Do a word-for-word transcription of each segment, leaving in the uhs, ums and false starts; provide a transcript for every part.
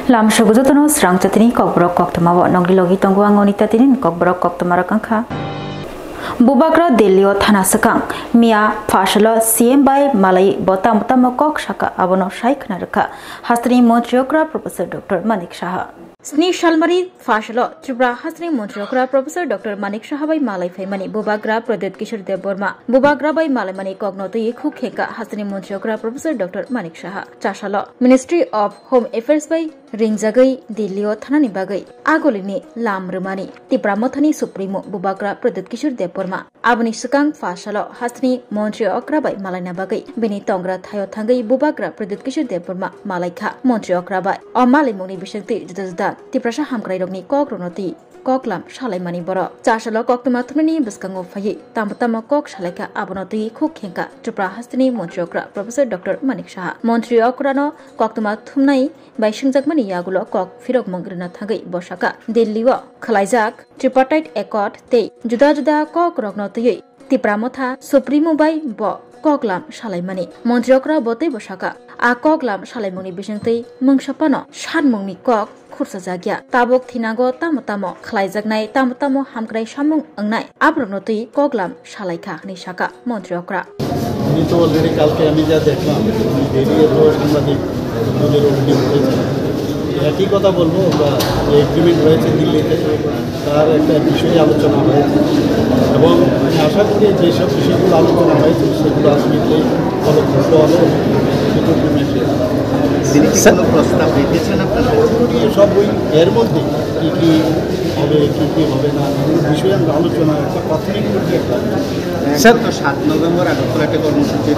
Lamsogo jotono srang chatini kokborok koktwmao nogwi logwi tongo ang Onita tini kokborok koktwma rok wngkha. Bubagra Delhi o thana swkang miya phasalo C M bai malai bo tamo tamo kok saka abono sai khna rwkha hasteni montri okra Professor Doctor Manik Saha. Sni salmari phasalo Tripura hasteni montri okra Professor Doctor Manik Saha bai malai phaimani Bubagra Pradyut Kishore Debbarma Bubagra bai malaimani kokno twi khuk khengkha hasteni montri okra Professor Doctor Manik Saha. Chasalo Ministry of Home Affairs bai ringjagwi Delhi o thanani bagwi agolini lam rwmani Tipra Mothani Supremo Bubagra Pradyut Kishore Debbarma. Aboni swkang phasalo hasteni montri okra bai malaina bagwi bini tongra thaio thangwi Bubagra Pradyut Kishore Debbarma malaikha montri okra bai. O malaimungni bisingtwi juda juda Tiprasa hamkrairokni kokrokno twi koklam salaimani borok. Chasalo koktwma thumnani bwskango phaiwi tamo tamo kok salaikha abono twi khuk khengkha Tripura hasteni montri okra Professor Doctor Manik Saha. Montri okrano koktwma thumnai bai swngjakmani yagulo kok phirokmung rwna thangwi bo saka Delhi o khwlaijak Tripartite Accord tei juda juda kok rokno twiwi Tipra Motha Supremo bai bo koklam salaimani. Montri okra bo teibo saka, a koklam salaimungni bisingtwi mungsa phano sanmungni kok khursajakya. Tabuk thinago tamo tamo khlaijaknai, tamo tamo hamkrai samung wngnai, aborokno twi koklam salaikha, hwnwi saka montri okra. উনি তো অলরেডি কালকে আমি যা দেখলাম, উনি বেরিয়ে তো সাংবাদিক বন্ধুদের অভিযোগ করেছেন। একই কথা বলবো আমরা, যে এগ্রিমেন্ট হয়েছে দিল্লিতে, তার একটা বিষয়ে আলোচনা হয়েছে এবং আমি আশা করি যেসব বিষয়গুলো আলোচনা হয়েছে সেগুলো আগামীতে ফলপ্রসূ হবে। তিনি কি স্যার, কোনো প্রস্তাব রেখেছেন আপনারা? মোটামুটি সব ওই এর মধ্যে কী কী হবে, কী কী হবে না, এগুলো বিষয়ে আমরা আলোচনা, একটা প্রাথমিক পর্যায়ে একটা স্যার, তো সাত নভেম্বর আগরতলা একটা কর্মসূচি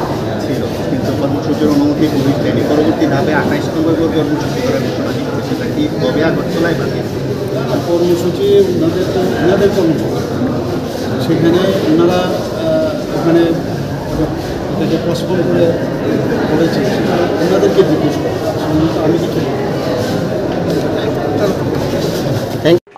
ছিল, কিন্তু কর্মসূচির অনুমতি পুলিশ দেয়নি। পরবর্তী ধাপে আঠাইশ নভেম্বর কর্মসূচি করার ঘোষণা দিচ্ছে, সেটা কি হবে আগরতলায় বা কি? কর্মসূচি ওনাদের তো, ওনাদের কর্মসূচি, সেখানে ওনারা, আহ, ওখানে এটাকে পোস্টপোন করে করেছে, সেটা ওনাদেরকে জিজ্ঞেস করো, আমি কিছু বলতে পারবো না।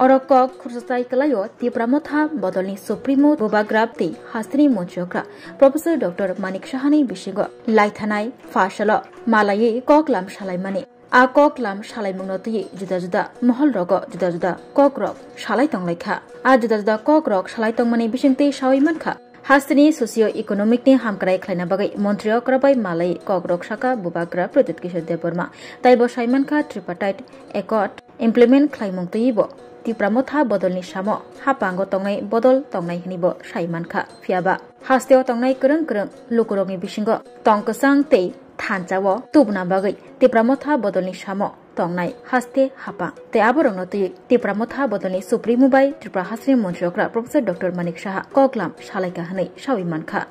Oro kok khursa chai kwlaio Tipra Motha bodolni Supremo Bubagra tei hasteni montri okra Professor Doctor Manik Sahani bisingo laithanai phasalo malaiwi koklam salaimani. A koklam salaimungno twiwi juda juda mohol rogo juda juda kokrok salai tonglaikha. A juda juda kokrok salai tongmani bisingtwi sawi mankha, hasteni socio-economic ni hamkrai khlaina bagwi montri okra bai malai kokrok saka Bubagra Pradyut Kishore Debbarma. Taibo sai mankha Tripartite Accord implement khlaimung twiwi bo Tipra Motha bodolni samo hapango tongnai bodol tongnai hwnwi bo sai mankha. Phiyaba hasteo tongnai kwrwng kwrwng lukurokni bisingo tong kwchang tei thansa-o tubuna bagwi Tipra Motha bodolni samo tongnai haste hapang tei aborokno twiwi Tipra Motha bodolni Supremo bai Tripura hasteni montri okra Professor Doctor Manik Saha koklam salaikha hwnwi sawi mankha.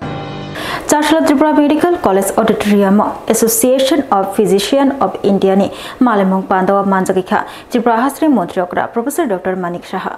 Chasla Tripura Medical College Auditorium o Association of Physician of India ni malimung pandao manjagwi kha Tripura hasteni montri okra Professor Doctor Manik Saha.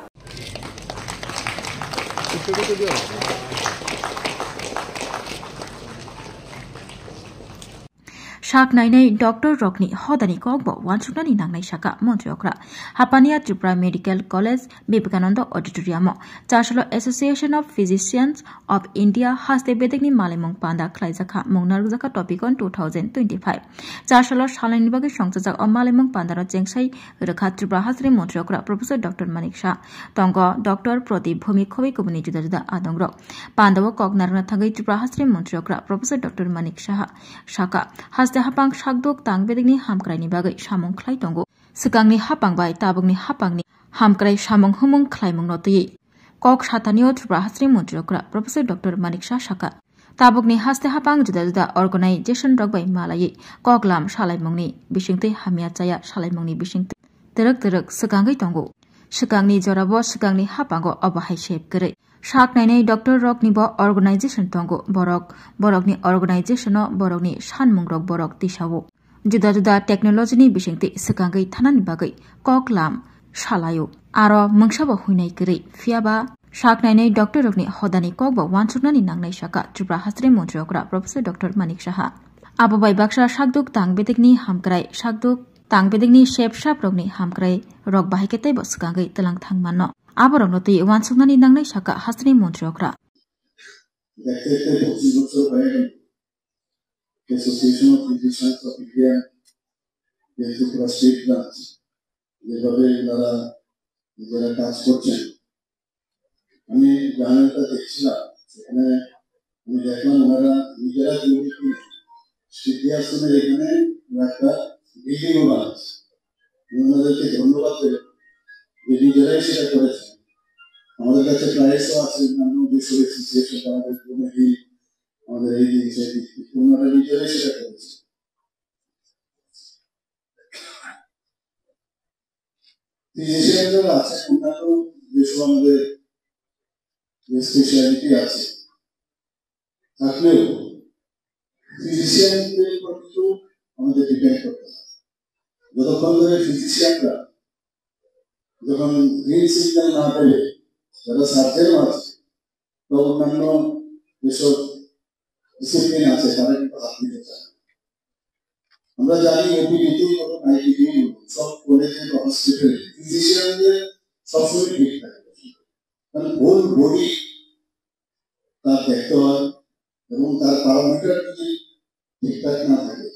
Sak nainai doctor rokni hodani kokbo uansuknani nangnai saka montri okra. Hapania Tripura Medical College Vivekananda Auditorium o Chasalo Association of Physicians of India haste bedekni malimung panda khlaijakha mung narwkjakha topic on two thousand twenty-five. Chasalo salnwini bagwi songchajak o malimung pandano chengsai rwkha Tripura hasteni montri okra Professor Doctor Manik Saha. Tongo Doctor Pradip Bhowmik khobwi kubuni juda juda adongrok. Pandao kok narwkna thangwi Tripura hasteni montri okra Professor Doctor Manik Saha saka, haste hapang sakduk tang bedekni hamkraini bagwi samung khlai tongo. Swkangni hapang bai tabukni hapangni hamkrai samung humung khlaimungno twiwi kok satanio Tripura hasteni montri okra Professor Doctor Manik Saha saka, tabukni haste hapang juda juda organization rok bai malaiwi koklam salaimungni bisingtwi hamya chaya salaimungni bisingtwi twrwk twrwk swkangwi tongo. Swkangni jorabo swkangni hapango obo hai sep kwrwi. Sak nainai doctor rokni bo organization tongo. Borok, borokni organization o borokni sanmung rok borok tisao. Juda juda technology ni bisingtwi swkangwi thanani bagwi koklam salaio. Aro mungsabo huinai kwrwi. Phiyaba sak nainai doctor rokni hodani kokbo uansuknani nangnai saka Tripura hasteni montri okra Professor Doctor Manik Saha. Abo bai baksa sakduk tang bedekni hamkrai, sakduk tang bedekni sep sap rokni hamkrai rok bahai khe teibo swkangwi twlang thang mano. Aborokno twi uansuknani nangnai saka hasteni montri okra. Association of Physicians of India, the Tripura State Branch, যেভাবে ওনারা নিজেরা কাজ করছেন, আমি জানালাটা দেখছিলাম, সেখানে আমি দেখলাম ওনারা নিজেরা জমি কিনে স্মৃতি আশ্রমের এখানে একটা বিল্ডিংও বানাচ্ছে। আমি ওনাদেরকে ধন্যবাদ দেব যে নিজেরাই সেটা করেছেন। আমাদের কাছে প্রায়শই আছে অন্যান্য যে সব এসোসিয়েশন, আমাদের জমি দিন, আমাদের এই দিন, সেই দিন, কিন্তু ওনারা নিজেরাই সেটা করেছেন। ফিজিশিয়ানরা আছে, অন্যান্য যেসব আমাদের যে স্পেশালিটি আছে, থাকলেও ফিজিশিয়ানদের উপর কিন্তু আমাদের ডিপেন্ড করতে হয়। যতক্ষণ ধরে ফিজিশিয়ানরা যখন গ্রিন সিগন্যাল না দেবে, যারা সার্জেনও আছে, বা অন্যান্য যেসব ডিসিপ্লিন আছে, তারা কিন্তু হাত দিতে চায়। আমরা জানি, ওপিডিতে এবং আইপিডি সব কলেজে বা হসপিটালে ফিজিশিয়ানদের সবসময় ভিড় থাকে, কারণ হোল বডি তার দেখতে হয় এবং তার প্যারামিটার যদি ঠিকঠাক না থাকে,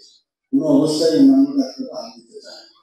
কোনো অবস্থায় অন্যান্য ডাক্তার হাত দিতে চায় না।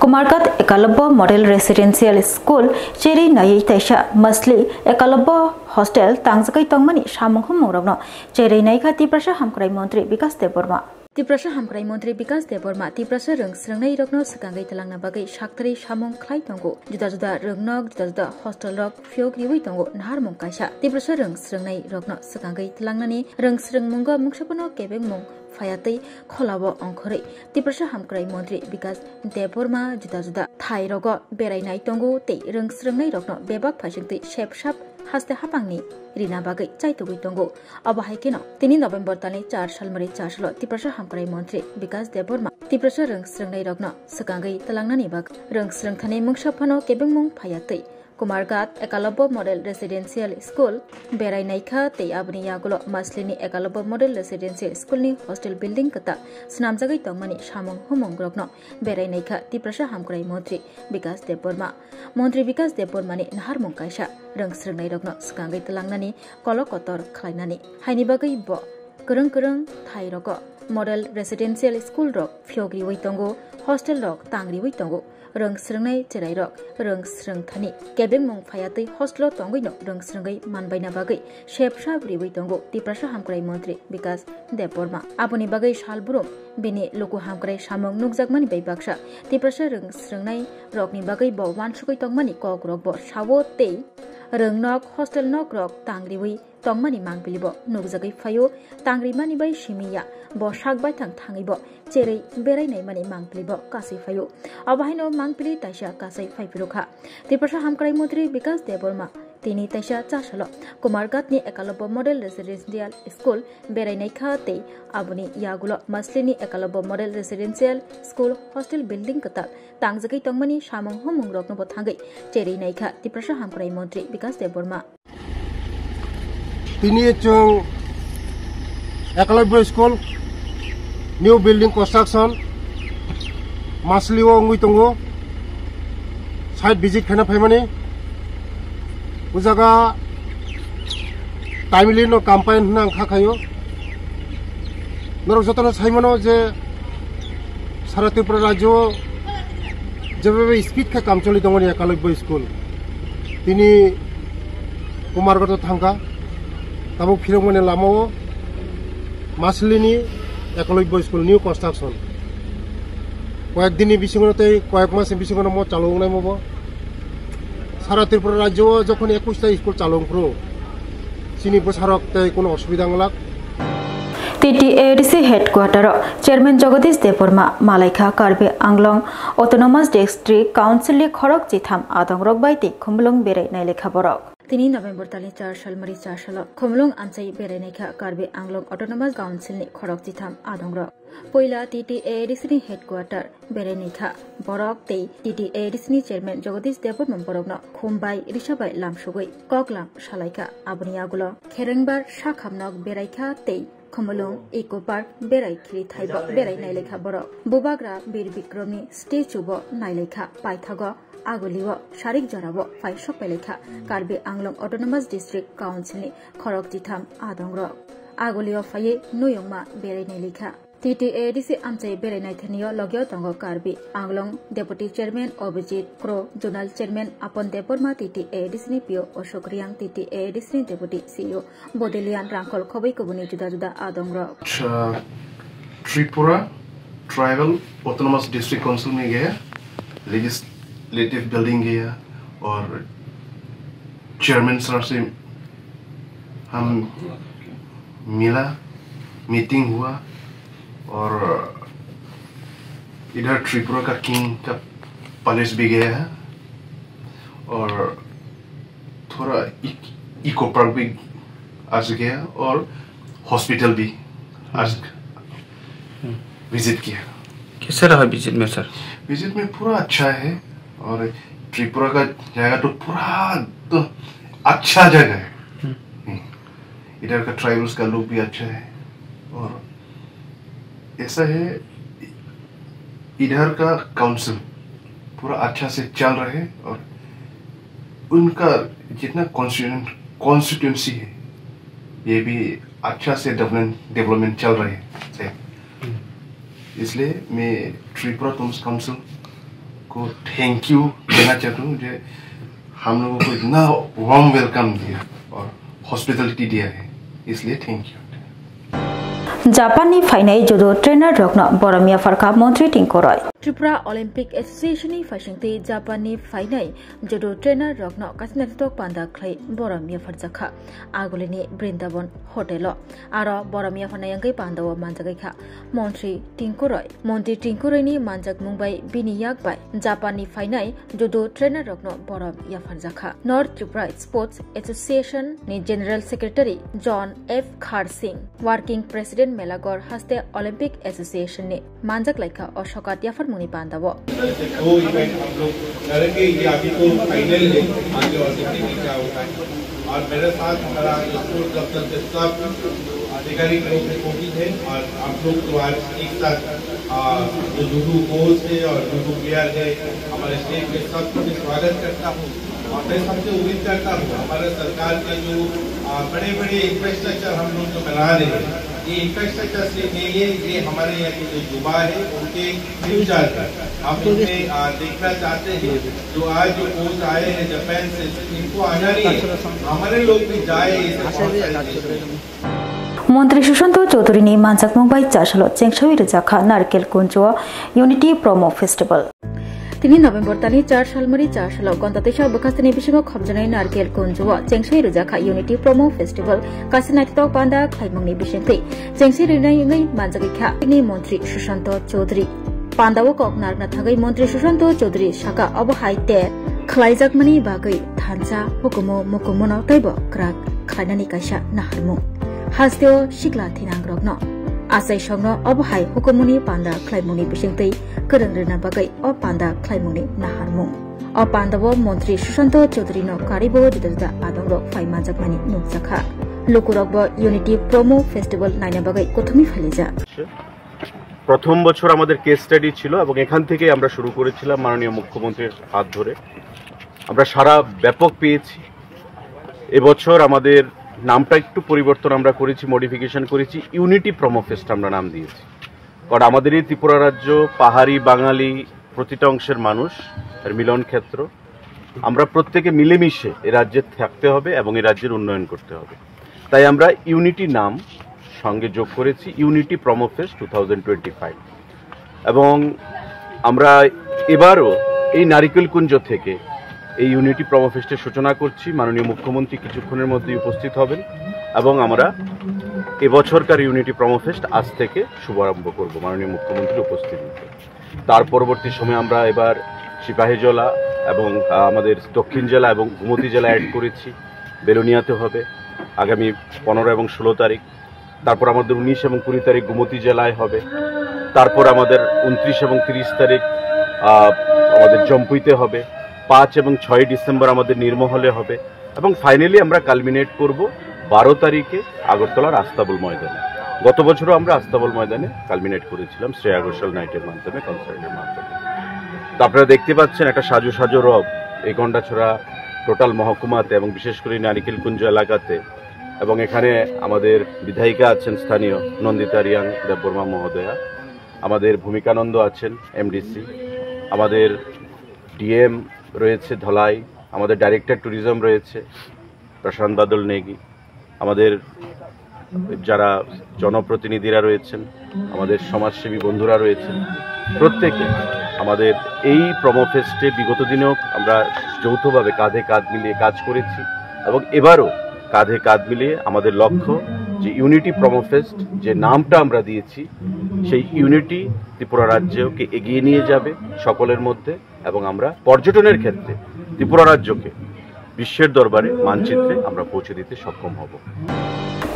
Kumarghat Ekalobya Model Residential School cheri nai taisa masli Ekalobya Hostel tangjagwi tongmani samung humung rokno cheri naikha Tiprasa Hamkrai Montri Bikas Debbarma. Tiprasa Hamkrai Montri Bikas Debbarma Tiprasa rwng srwngnai rokno swkangwi twlangna bagwi sakthari samung khlai tongo. Juda juda rwngnok, juda juda hostel rok phiyok riwi tongo naharmung kaisa. Tiprasa rwng srwngnai rokno swkangwi twlangnani rwng srwngmungo mungsa phano kebengmung phayatwi kholao ongkhorwi Tiprasa Hamkrai Montri Bikas Debbarma juda juda thai rogo berai nai tongo tei rwng srwngnai rokno bebak phaisingtwi sep sap haste hapangni rina bagwi chaitugwi tongo. Abo hai kheno tini November talni char salmari char salo Tiprasa Hamkrai Montri Bikas Debbarma Tiprasa rwng srwngnai rokno swkangwi twlangnani bagwi rwng srwngthani mungsa phano kebengmung phayatwi Kumarghat Ekalobya Model Residential School berai naikha tei aboni yagulo Maslini Ekalobya Model Residential School ni hostel building kwtal swnamjagwi tongmani samung humung rokno berai naikha Tiprasa Hamkrai Montri Bikas Debbarma. Montri Bikas Debbarmani naharmung kaisa rwng srwngnai rokno swkangwi twlangnani kolok kotor khlainani. Haini bagwi bo kwrwng kwrwng thai rogo model residential school rok phiyok riwi tongo, hostel rok tang riwi tongo. Rwng srwngnai cherai rok rwng srwng thani kebengmung phayatwi hostel o tongwino rwng srwngwi manbaina bagwi sep sap riwi tongo Tiprasa Hamkrai Montri Bikas Debbarma. Aboni bagwi salbrum bini luku hamkrai samung nukjakmani bai baksa Tiprasa rwng srwngnai rokni bagwi bo uansukwi tongmani kok rok bo sao tei rwng nok hostel nok rok tang riwi tongmani mangpili bo nukjagwi phaio, tang rimani bai simi ya bo sak baithang thangwi bo cherwi berai naimani mangpili bo kasui phaio. Abo haino mangpili taisa kasui phaiphirukha. Tiprasa Hamkrai Montri Bikas Debbarma tini taisa chasalo Kumarghatni Ekalobya Model Residential School berai naikha tei aboni yagulo Maslini Ekalobya Model Residential School hostel building kwtal tangjagwi tongmani samung humung rokno bo thangwi cherwi naikha Tiprasa Hamkrai Montri Bikas Debbarma. Tini chwng Ekalobya School new building construction Masli o wngwi tongo, site visit khaina phaimani. O jaga timely no campaign hwnna ang kha khaio. Norok jotono saimano je sara Tripura rajyo o jebabe speed khe kam choli tongmani Ekalobya School. Tini Kumarghat o thangkha, tabuk phirokmani lama o Maslini Ekalobya School new construction. Koyek din ni bisingo tei koyek mas ni bisingo mo chalo wngnai mo bo. Sara Tripura rajyo o jokhon ekwis ta school chalo wngphuru, chini bwsarok tei kono osubida wnglak. T T A D C headquarter o Chairman Jagadish Debbarma malaikha Karbi Anglong Autonomous District Council ni khorok chitham adongrok bai tei khumulwng berai nailekha borok. Tini November talni char salmari char salo khumulwng amchai berai naikha Karbi Anglong Autonomous Council ni khorok chitham adongrok. Poila T T A D C ni headquarter berai naikha borok tei T T A D C ni chairman Jagadish Debbarma borokno khum bai risa bai lamsugwi kok lam salaikha. Aboni yagulo Kherengbar sakhamnok beraikha tei Khumulwng Eco Park berai khiri thaibo berai nailekha borok. Bubagra Bir Bikramni statue bo nailekha. Paithago Agulio sarik jorao phai sokpailaikha Karbi Anglong Autonomous District Council ni khorok chitham adongrok. Agulio phaiwi nuyungma berai nailekha. T T A A D C amchai belai naithani o logio tongo Karbi Anglong Deputy Chairman Abhijit Kro, Zonal Chairman Apan Debbarma, T T A A D C ni P O Ashok Riang, T T A A D C ni Deputy C E O Bodelian Rangkhol khobwi kubuni juda juda adongrok. Acha, Tripura Tribal Autonomous District Council ni ge Legislative Building ge ya, aur Chairman sir se hum mila, meeting hua, aur idhar Tripura ka King ka palace bhi gaya hai, aur thoda eco park bhi aaj gaya, aur hospital bhi aaj visit kiya. Kaisa raha visit mein, sir? Visit mein pura acha hai, aur Tripura ka jaga to pura to acha jaga hai. Idhar ka tribals ka log bhi acha hai, aur aisa hai, idhar ka council pura acha se chal raha hai, aur unka jitna constituent constituency hai, ye bhi acha se development development chal raha hai. Isliye main Tripura Autonomous Council ko thank you kehna chahta hoon je hum logo ko itna warm welcome diya aur hospitality diya hai, isliye thank you. Japan ni phainai judo trainer rokno borom yapharkha Montri Tinku Roy. Tripura Olympic Association ni phaisingtwi Japan ni phainai judo trainer rokno kaisa naithotok panda khlai borom yapharjakha Agulini Brindaban Hotel o. Aro borom yapharnai wngwi panda o manjagwi kha Montri Tinku Roy. Montri Tinku Roy ni manjakmung bai bini yak bai Japan ni phainai judo trainer rokno borom yapharjakha. North Tripura Sports Association ni General Secretary John F Kharsing, Working President Melagor haste Olympic Association ni manjak laikha o sokat yapharmungni panda o. वो इवेंट हम लोग करेंगे। ये अभी तो फाइनल है, आगे और देखेंगे क्या होता है। और मेरे साथ हमारा स्पोर्ट्स दफ्तर के सब आधिकारिक लोग भी मौजूद हैं और आप लोग तो आज एक साथ, आ, जो जूडो कोच है और जूडो प्लेयर है, हमारे स्टेट में सबको भी स्वागत करता हूँ। और मैं सबसे उम्मीद करता हूँ, हमारे सरकार के जो, आ, बड़े-बड़े इंफ्रास्ट्रक्चर हम लोग जो बना रहे हैं, ये इंफ्रास्ट्रक्चर सिर्फ नहीं है, ये हमारे यहाँ के जो युवा है, उनके फ्यूचर है। हम इनमें, आ, देखना चाहते हैं, जो आज जो कोच आए हैं जापान से, इनको आना नहीं है, हमारे लोग भी जाए इसे बहुत सारे देशों में। Montri Sushanta Chowdhury ni manjakmung bai chasalo chengsawi rwjakha Narkel Kunjo Unity Promo Festival. Tini November talni char salmari char salo gonta teisa bwkhasteni bisingo khopjaknai Narkel Kunjo o chengsawi rwjakha Unity Promo Festival kaisa naithotok panda khlaimungni bisingtwi chengsawi rwnai wngwi manjagwi kha tini Montri Sushanta Chowdhury. Panda o kok narwkna thangwi Montri Sushanta Chowdhury saka obo hai te khlaijakmani bagwi thansa hukumu mukumu no teibo kwrak khlainani kaisa naharmung. Hasteo sikla thinangrokno achaisongno obo hai hukumuni panda khlaimungni bisingtwi kwrwng rwna bagwi o panda khlaimungni naharmung. O pandao Montri Sushanta Chowdhury no karibo juda juda adongrok phai manjakmani nukjakha. Lukurokbo Unity Promo Festival naina bagwi kuthumwi phailaijak. প্রথম বছর আমাদের case study ছিল এবং এখান থেকে আমরা শুরু করেছিলাম মাননীয় মুখ্যমন্ত্রীর হাত ধরে। আমরা সারা ব্যাপক পেয়েছি। এবছর আমাদের নামটা একটু পরিবর্তন আমরা করেছি, মডিফিকেশন করেছি, ইউনিটি প্রোমো ফেস্ট আমরা নাম দিয়েছি। কারণ আমাদের এই ত্রিপুরা রাজ্য পাহাড়ি বাঙালি প্রতিটা অংশের মানুষ এর মিলন ক্ষেত্র। আমরা প্রত্যেকে মিলেমিশে এ রাজ্যে থাকতে হবে এবং এ রাজ্যের উন্নয়ন করতে হবে। তাই আমরা ইউনিটি নাম সঙ্গে যোগ করেছি, unity promo fest two thousand twenty five. এবং আমরা এবারও এই নারিকেল কুঞ্জ থেকে এই ইউনিটি প্রোমো ফেস্টের সূচনা করছি। মাননীয় মুখ্যমন্ত্রী কিছুক্ষণের মধ্যেই উপস্থিত হবেন এবং আমরা এবছরকার ইউনিটি প্রোমো ফেস্ট আজ থেকে শুভারম্ভ করব মাননীয় মুখ্যমন্ত্রীর উপস্থিতিতে। তার পরবর্তী সময় আমরা এবার সিপাহীজলা এবং, আহ, আমাদের দক্ষিণ জেলা এবং গোমতী জেলা অ্যাড করেছি। বেলোনিয়াতে হবে আগামী পনেরো এবং ষোলো তারিখ। তারপর আমাদের উনিশ এবং কুড়ি তারিখ গোমতী জেলায় হবে। তারপর আমাদের ঊনত্রিশ এবং তিরিশ তারিখ, আহ, আমাদের জম্পুইতে হবে। পাঁচ এবং ছয় ডিসেম্বর আমাদের নির্মহলে হবে। এবং ফাইনালি আমরা কালমিনেট করব বারো তারিখে আগরতলার আস্তাবল ময়দানে। গত বছরও আমরা আস্তাবল ময়দানে কালমিনেট করেছিলাম শ্রেয়া ঘোষাল নাইটের মাধ্যমে, কনসার্টের মাধ্যমে। তো আপনারা দেখতে পাচ্ছেন একটা সাজো সাজো রব এই গন্ডাছড়া টোটাল মহকুমাতে এবং বিশেষ করে নারিকেল কুঞ্জ এলাকাতে এবং এখানে আমাদের বিধায়িকা আছেন স্থানীয় নন্দিতা রিয়াং দেববর্মা মহোদয়া, আমাদের ভূমিকানন্দ আছেন এমডিসি, আমাদের ডিএম রয়েছে ধলাই, আমাদের ডাইরেক্টর ট্যুরিজম রয়েছে প্রশান্ত বাদল নেগি, আমাদের যারা জনপ্রতিনিধিরা রয়েছেন, আমাদের সমাজসেবী বন্ধুরা রয়েছেন, প্রত্যেকে আমাদের এই প্রোমো ফেস্টে বিগত দিনেও আমরা যৌথভাবে কাঁধে কাঁধ মিলিয়ে কাজ করেছি এবং এবারও কাঁধে কাঁধ মিলিয়ে আমাদের লক্ষ্য যে ইউনিটি প্রোমো ফেস্ট, যে নামটা আমরা দিয়েছি, সেই ইউনিটি ত্রিপুরা রাজ্যকে এগিয়ে নিয়ে যাবে সকলের মধ্যে এবং আমরা পর্যটনের ক্ষেত্রে ত্রিপুরা রাজ্যকে বিশ্বের দরবারে মানচিত্রে আমরা পৌঁছে দিতে সক্ষম হব।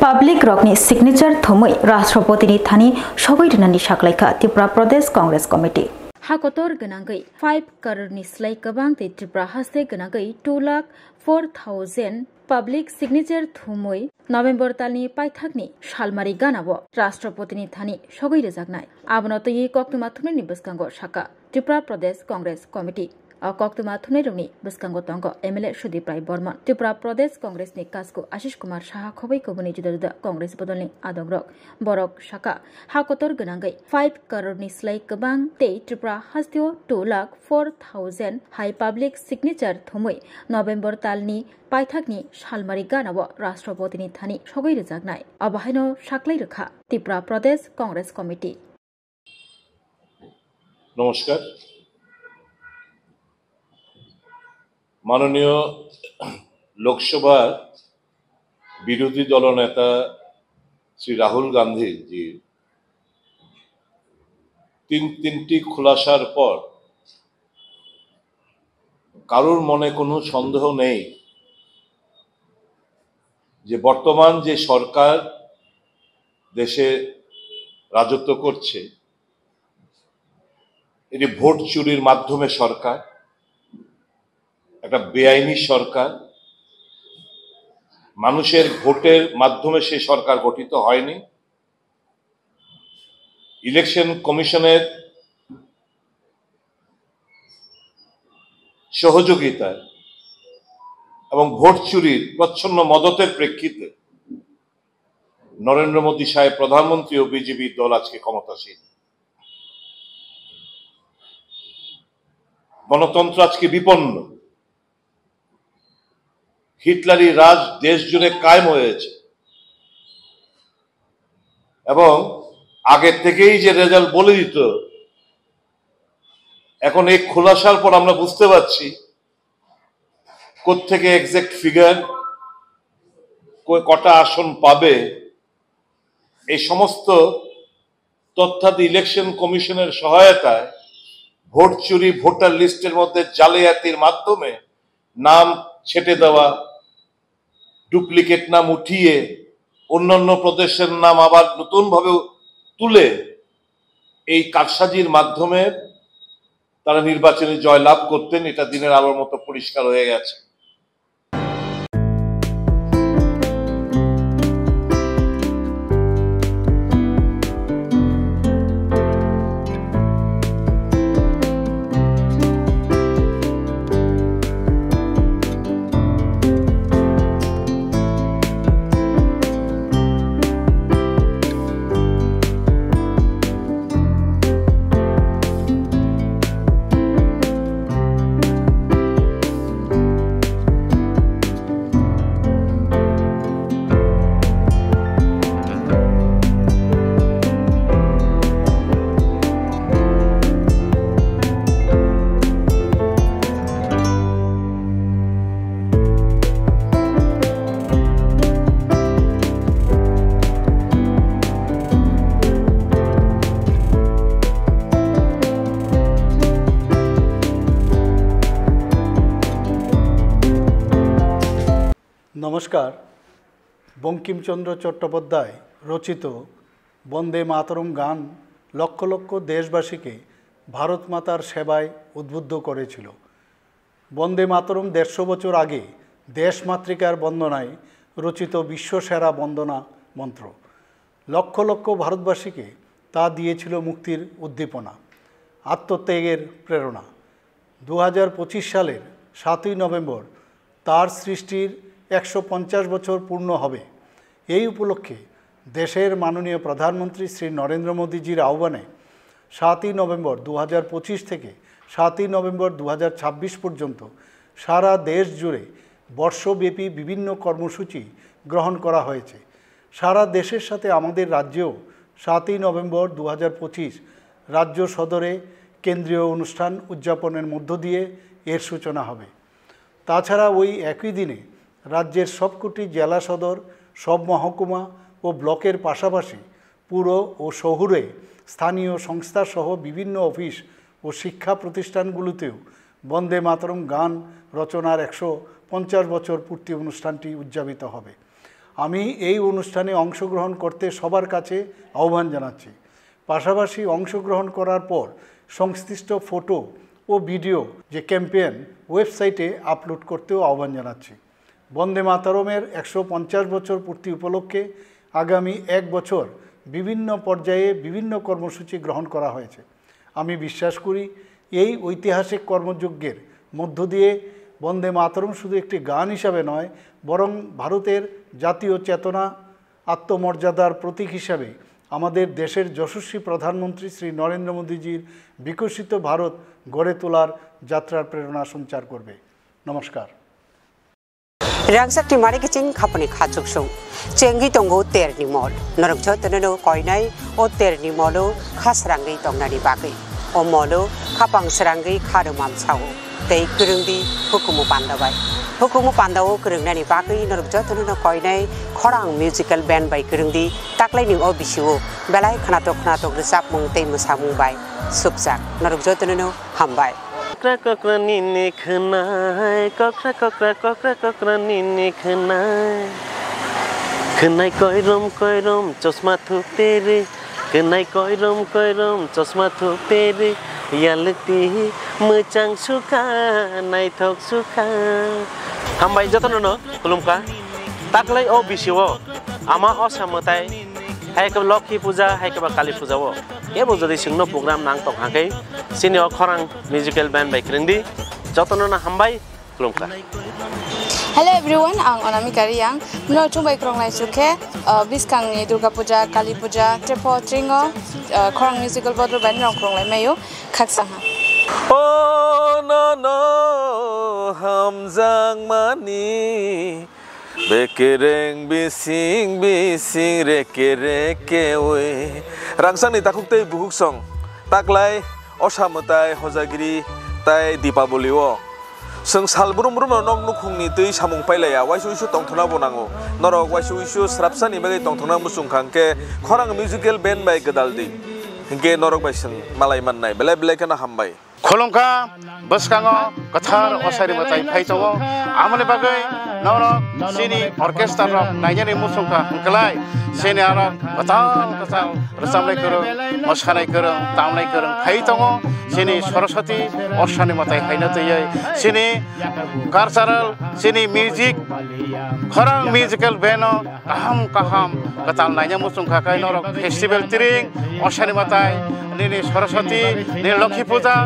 Public rokni signature thumwi Rashtrapotini thani sogwi rwnani saklaikha Tripura Pradesh Congress Committee. Ha kotor gwnangwi five crore ni slai kwbang tei Tripura haste gwnangwi two lakh four thousand public signature thumwi November talni paithakni salmari ganao Rashtrapotini thani sogwi rwjaknai. Abono twiwi koktwma thumnaini bwskango sakha Tripura Pradesh Congress Committee. O koktwma thumnairokni bwskango tongo M L A Sudip Rai Bormon, Tripura Pradesh Congress ni kasku Ashish Kumar Saha, khobwi kubuni juda juda Congress bodolni adongrok. Borok sakha, ha kotor gwnangwi five crore ni slai kwbang tei Tripura hasteo two lakh four thousand hai public signature thumwi November talni paithakni salmari ganao Rashtrapotini thani sogwi rwjaknai. Abo haino saklai rwkha Tripura Pradesh Congress Committee. নমস্কার। মাননীয় লোকসভার বিরোধী দলনেতা শ্রী রাহুল গান্ধীজি তিন তিনটি খুলাসার পর কারোর মনে কোনো সন্দেহ নেই যে বর্তমান যে সরকার দেশে রাজত্ব করছে, এটি ভোট চুরির মাধ্যমে সরকার, একটা বেআইনি সরকার। মানুষের ভোটের মাধ্যমে সেই সরকার গঠিত হয়নি। ইলেকশন কমিশনের সহযোগিতায় এবং ভোট চুরির প্রচ্ছন্ন মদতের প্রেক্ষিতে নরেন্দ্র মোদী সাহেব প্রধানমন্ত্রী ও বিজেপি দল আজকে ক্ষমতাসীন। গণতন্ত্র আজকে বিপন্ন। হিটলারি রাজ দেশ জুড়ে কায়েম হয়েছে এবং আগে থেকেই যে রেজাল্ট বলে দিত, এখন এই খোলাসার পর আমরা বুঝতে পারছি কোত্থেকে এক্সাক্ট ফিগার, কটা আসন পাবে, এই সমস্ত তথ্যাদি ইলেকশন কমিশনের সহায়তায় ভোট চুরি, ভোটার লিস্টের মধ্যে জালিয়াতির মাধ্যমে নাম ছেটে দেওয়া, ডুপ্লিকেট নাম উঠিয়ে অন্যান্য প্রদেশের নাম আবার নতুনভাবে তুলে এই কারসাজির মাধ্যমে তারা নির্বাচনে জয়লাভ করতেন, এটা দিনের আলোর মতো পরিষ্কার হয়ে গেছে। নমস্কার। বঙ্কিমচন্দ্র চট্টোপাধ্যায় রচিত বন্দে মাতরম গান লক্ষ লক্ষ দেশবাসীকে ভারত মাতার সেবায় উদ্বুদ্ধ করেছিল। বন্দে মাতরম দেড়শো বছর আগে দেশমাতৃকার বন্দনায় রচিত বিশ্বসেরা বন্দনা মন্ত্র লক্ষ লক্ষ ভারতবাসীকে তা দিয়েছিল মুক্তির উদ্দীপনা, আত্মত্যাগের প্রেরণা। দু হাজার পঁচিশ সালের সাতই নভেম্বর তার সৃষ্টির একশো পঞ্চাশ বছর পূর্ণ হবে। এই উপলক্ষে দেশের মাননীয় প্রধানমন্ত্রী শ্রী নরেন্দ্র মোদীজির আহ্বানে সাতই নভেম্বর দু হাজার পঁচিশ থেকে সাতই নভেম্বর দু হাজার ছাব্বিশ পর্যন্ত সারা দেশ জুড়ে বর্ষব্যাপী বিভিন্ন কর্মসূচি গ্রহণ করা হয়েছে। সারা দেশের সাথে আমাদের রাজ্যেও সাতই নভেম্বর দু হাজার পঁচিশ রাজ্য সদরে কেন্দ্রীয় অনুষ্ঠান উদযাপনের মধ্য দিয়ে এর সূচনা হবে। তাছাড়া ওই একই দিনে রাজ্যের সবকটি জেলা সদর, সব মহকুমা ও ব্লকের পাশাপাশি পুর ও শহুরে স্থানীয় সংস্থাসহ বিভিন্ন অফিস ও শিক্ষা প্রতিষ্ঠানগুলোতেও বন্দে মাতরম গান রচনার একশো পঞ্চাশ বছর পূর্তি অনুষ্ঠানটি উদযাপিত হবে। আমি এই অনুষ্ঠানে অংশগ্রহণ করতে সবার কাছে আহ্বান জানাচ্ছি। পাশাপাশি অংশগ্রহণ করার পর সংশ্লিষ্ট ফটো ও ভিডিও যে ক্যাম্পেইন ওয়েবসাইটে আপলোড করতেও আহ্বান জানাচ্ছি। বন্দে মাতরমের একশো পঞ্চাশ বছর পূর্তি উপলক্ষে আগামী এক বছর বিভিন্ন পর্যায়ে বিভিন্ন কর্মসূচি গ্রহণ করা হয়েছে। আমি বিশ্বাস করি এই ঐতিহাসিক কর্মযজ্ঞের মধ্য দিয়ে বন্দে মাতরম শুধু একটি গান হিসাবে নয়, বরং ভারতের জাতীয় চেতনা, আত্মমর্যাদার প্রতীক হিসাবে আমাদের দেশের যশস্বী প্রধানমন্ত্রী শ্রী নরেন্দ্র মোদীজির বিকশিত ভারত গড়ে তোলার যাত্রার প্রেরণা সঞ্চার করবে। নমস্কার। Rangchak ni mari kiching khapani kha chuksung. Chengwi tongo terni mol. Norok jotono no koinai o terni molo kha srangwi tongnani bagwi. O molo khapang srangwi kha rwmam sao. Tei kwrwngdi hukumu panda bai. Hukumu panda o kwrwngnani bagwi norok jotono no koinai khorang musical band bai kwrwngdi taklaini o bisio belai khnatok khnatok rwchapmung tei mwsamung bai sukjak. Norok jotono no hambai. Kokra kokra nini khwnai, kokra kokra kokra kokra nini khwnai. Khwnai koirom koirom chosma thuk tere, khwnai koirom koirom chosma thuk tere, yalwkti mwchang sukha, naithok sukha. Hambai jotono no khulumkha. Taklai o bisio ama osa mwtai, hai khe Lokhi puja, hai khe ba Kali puja o. Kebo jodi chwngno program nang tong hakhe, chini o khorang musical band bai kwrwngdi. Jotono no hambai, khulumkha. Hello everyone, ang Onamika Riyang. Mno chumbai krong lai chukhe, uh, biskang ni Durga Puja, Kali Puja, Trepo, Tringo, uh, khorang musical bodol bai nrong krong lai mayo, khaksa ha. O no no, hamjak mani. Bekereng bising bising reke reke oi. Rangsangni takhuk tei bukhuk song. Taklai osa mwtai hojagiri tai Dipaboli o. Chwng sal brum brum no nok nukhungni twi samung pailaiya, waisa uisu tongthokna bo nango. Norok waisa uisu srapsani bagwi tongthokna muchung kha hwnkhe khorang musical band bai gwdal di. Hinkhe norok bai chwng malai mannai. Belai belai kheno hambai. Khulumkha, bwskango kwthar osari mwtai phai tongo. Amoni bagwi norok chini orchestra rok nainani muchungkha hwnkhlai chini aro kwtal kwtal rwchapnai kwrwng, mwsanai kwrwng, tamnai kwrwng phai tongo. Chini Saraswati osani mwtai haino twiwi chini cultural, chini music, khorang musical band o kaham kaham kwtal naina muchung kha khe norok festival tring, osani mwtai, nini Saraswati, nini Lokhi Puja,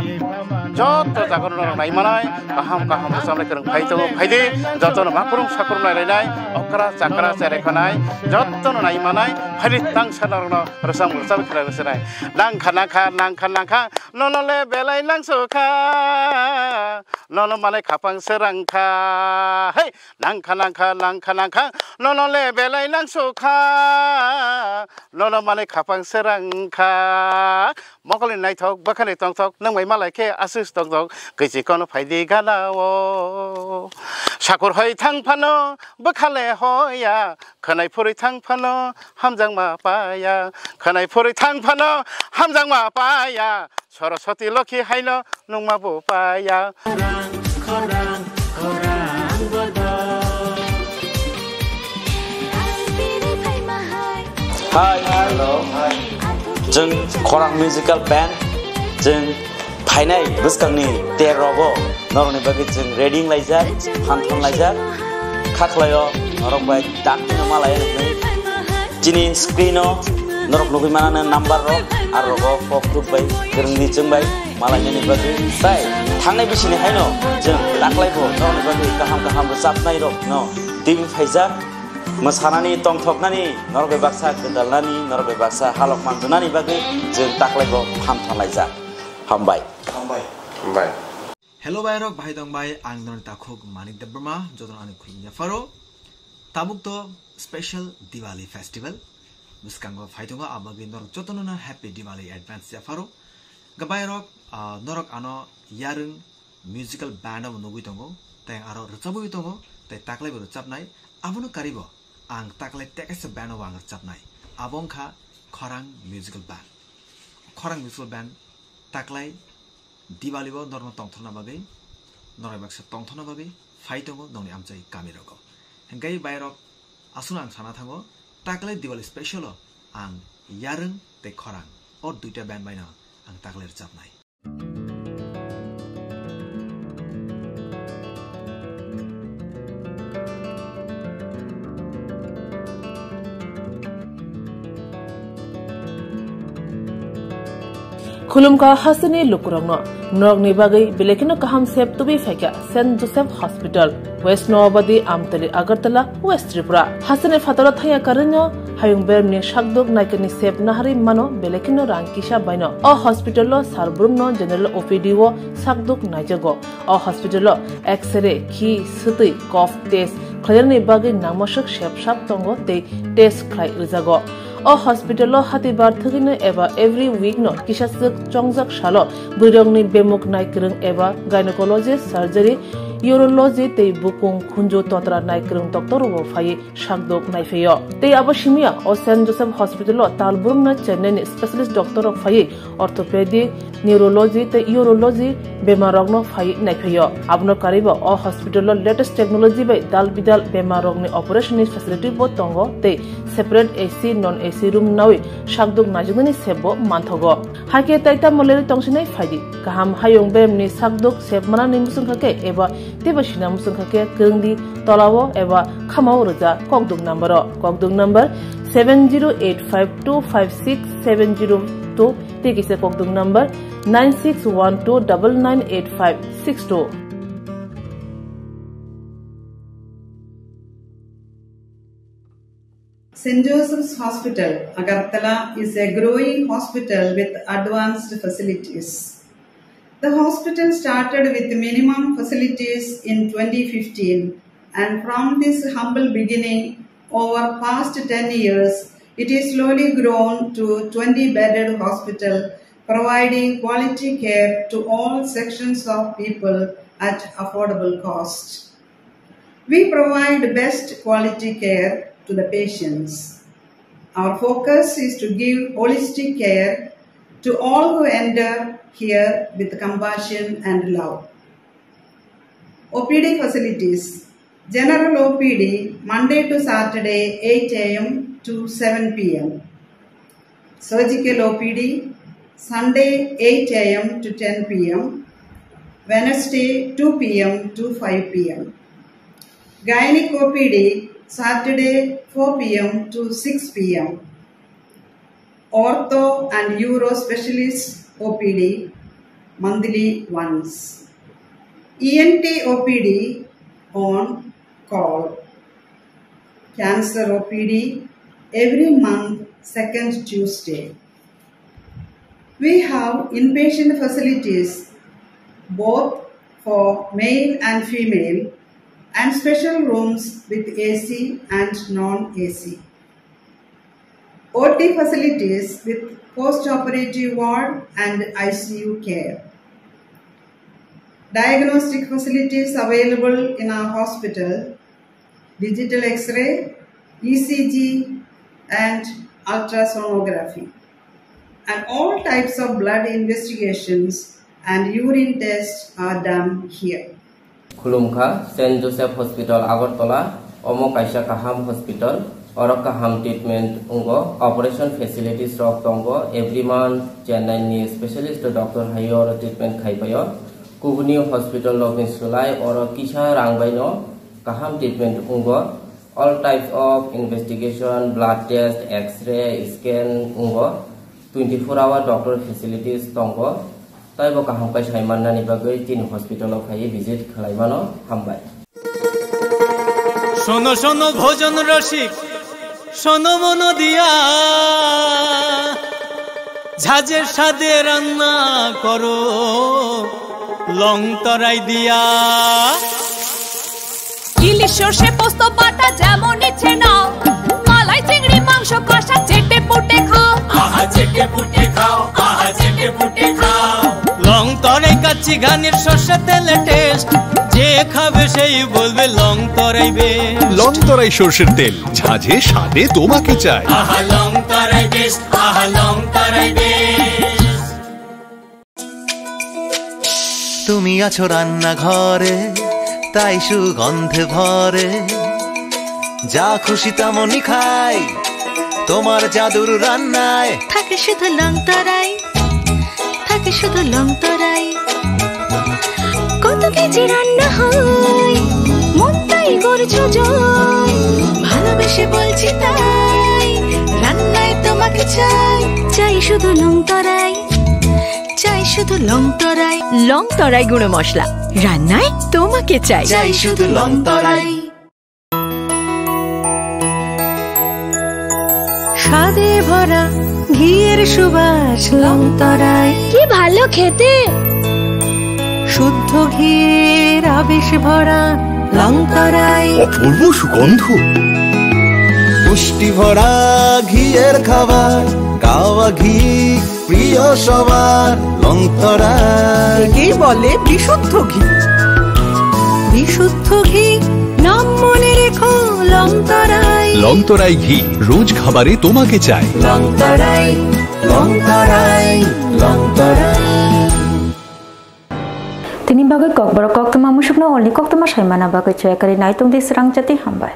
joto jaga norok nai manai, kaham kaham rwchapnai kwrwng phai tongo, phaidi, jotono makhurung sakhurung nai lainai, okra chakra cherai khanai, jotono nai manai, phaidi tangsa norokno rwchap rwchap khlai rwchapnai. Nangkha nangkha, nangkha nangkha, nono le belai nangsukha, nono manai khapang srangkha, hei! Nangkha nangkha nangkha nangkha, nono le belai nangsukha, nono manwi khapang srangkha. Mokolni naithok bwkhani tongthok, nwng bai malai khe aswk tongthok, kwichi kono phaidi gana o. Sakur hoi thang phano bwkha le hoya, khwnai phurwi thang phano hamjakma paya, khwnai phurwi thang phano hamjakma paya. Saraswati Lokhi haino nungma bo paya. Hi, hello. Chwng Khorang Musical Band, chwng phainai bwskangni ter rogo norokni bagwi chwng ready wnglaijak, phan thon laijak, kha khlaio norok bai dakti no malai nuknwi. Chini screen o norok nugwi manana number rok, aro rogo kok tuk bai kwrwngni chwng bai malainani bagwi. Tai thangnai bisini haino chwng taklai bo norokni bagwi kaham kaham rwchapnai rok no twiwi phaijak. Mwsanani tongthoknani, norok bai baksa kwdalnani, norok bai baksa halok manjunani bagwi chwng taklaibo phan thanlaijak. Hambai. Hambai. Hambai. Hello bai rok, bahai tong bai, ang norok takhuk Manik Debbarma, jotono ani khulumya pharo. Tabuk to special Diwali festival bwskango phai tongo, abagwi norok jotono no happy Diwali advance ya pharo. Gabai rok, ah, norok ano yarwng musical band bo nugwi tongo, tei aro rwchabwi tongo, tei taklaibo rwchabnai, abono karibo ang taklai tekaisa band bo ang rwchabnai, abo wngkha Khorang Musical Band. Khorang Musical Band taklai Diwali bo norokno tongthokna bagwi, norok baksa tongthokna bagwi phai tongo nokni amchai kami rogo. Hingke bai rok aswkno ang sana thango, taklai Diwali special o ang yarwng tei khorang o duita band bai no ang taklai rwchabnai. Khulumkha hasteni lukurokno, norokni bagwi belekino kaham sep tubui phaikha Saint Joseph Hospital, West Noabadi, Amtali, Agartala, West Tripura. Hasteni phataro thangya karwino hayung beremni sakduk naikani sep naharwi mano belekino rang kisa baino. O hospital o sar brumno general O P D o sakduk naijago. O hospital o X-ray, khi, swtwi, cough test khlainani bagwi nangmaswk sep sap tongo tei test khlai rwjago. O hospital o hatibar thwgwino eba every week no kisa swk chongjak salo bwrwirokni bemuk naikwrwng eba gynecologist, surgery, urology tei bukung khunju totra naikwrwng doctor rok bo phaiwi sakdok naiphaio. Tei abo simiya o Saint Joseph Hospital o tal brumno Chennai ni specialist doctor rok phaiwi orthopedic, neurology tei urology bemar rokno phaiwi naiphaio. Abono karibo o hospital o latest technology bai dal bidal bemar rokni operation ni facility bo tongo tei separate A C, non A C room nawi sakdok naijaknani sep bo manthogo. Haikhe tai tamo lerwi tongsinai phaidi. Kaham hayung beremni sakdok sep manani muchungkha khe eba teibo sina muchungkha khe kwrwngdi tolao eba khamao rwja kokduk number o. Kokduk number seven zero eight five two five six seven zero two tei kisa kokduk number nine six one two double nine eight five six two. Saint Joseph's Hospital, Agartala is a growing hospital with advanced facilities. The hospital started with minimum facilities in twenty fifteen, and from this humble beginning, over past ten years, it is slowly grown to twenty bedded hospital, providing quality care to all sections of people at affordable cost. We provide best quality care to the patients. Our focus is to give holistic care to all who enter here with compassion and love. O P D facilities. General O P D, Monday to Saturday, eight A M to seven P M. Surgical O P D, Sunday, eight A M to ten P M, Wednesday, two P M to five P M. Gynec O P D, Saturday, four P M to six P M. Ortho and Uro Specialist O P D, monthly once. E N T O P D on call. Cancer O P D every month, second Tuesday. We have inpatient facilities both for male and female and special rooms with A C and non-A C. O T facilities with post-operative ward and I C U care. Diagnostic facilities available in our hospital, digital X-ray, E C G, and ultrasonography. And all types of blood investigations and urine tests are done here. Khulumkha, Saint Joseph Hospital, Agartala, omo kaisa kaham hospital, oro kaham treatment wngo, operation facilities rok tongo, every month Chennai ni specialist doctor hai oro treatment khai paio. Kubuni hospital rok ni slai oro kisa rang bai no kaham treatment wngo. All types of investigation, blood test, X-ray, scan wngo. Twenty four hour doctor facilities tongo. Taibo kaham khe sai mannani bagwi chini hospital o phaiwi visit khlai mano. Hambai. শোনো শোনো ভোজন রসিক, শোনো মন দিয়া, ঝাঁঝে স্বাদে রান্না করো লং তরাই দিয়া। ইলিশ সর্ষে পোস্ত বাটা যেমন ইচ্ছে নাও, মালাই চিংড়ি মাংস কষা চেটে পুটে খাও। আহা চেটে পুটে খাও, আহা চেটে পুটে খাও। লং তরাই কাচ্চি ঘানির সর্ষে তেলে টেস্ট, যে খাবে সেই বলবে লং তরাই বেস্ট। লং তরাই সর্ষের তেল, ঝাঁঝে স্বাদে তোমাকে চাই। আহা লং তরাই বেস্ট, আহা লং তরাই বেস্ট। তুমি আছো রান্নাঘরে, তাই সুগন্ধে ভরে। যা খুশি তেমনই খাই তোমার জাদুর রান্নায়। থাকে শুধু লং তরাই, থাকে শুধু লং তরাই। কত কেজি রান্না হয়, মনটাই করছো জয়। ভালোবেসে বলছি তাই, রান্নায় তোমাকে চাই। চাই শুধু লং তরাই, চাই শুধু লং তরাই। লং তরাই গুঁড়ো মশলা, রান্নায় তোমাকে চাই। চাই শুধু লং তরাই। স্বাদে ভরা ঘিয়ের সুবাস লং তরাই। কি ভালো খেতে! শুদ্ধ ঘিয়ের আবেশ ভরা লং তরাই। অপূর্ব সুগন্ধ। পুষ্টি ভরা ঘিয়ের খাবার, গাওয়া ঘি প্রিয় সবার লং তরাই। একেই বলে বিশুদ্ধ ঘি। বিশুদ্ধ ঘি, নাম মনে রেখো লং তরাই। লং তরাই ঘি, রোজ খাবারে তোমাকে চাই। লং তরাই, লং তরাই, লং তরাই। Tini bagwi kokborok koktwma musukno olni koktwma saimana bagwi chayakari naitung di srang jati hambai.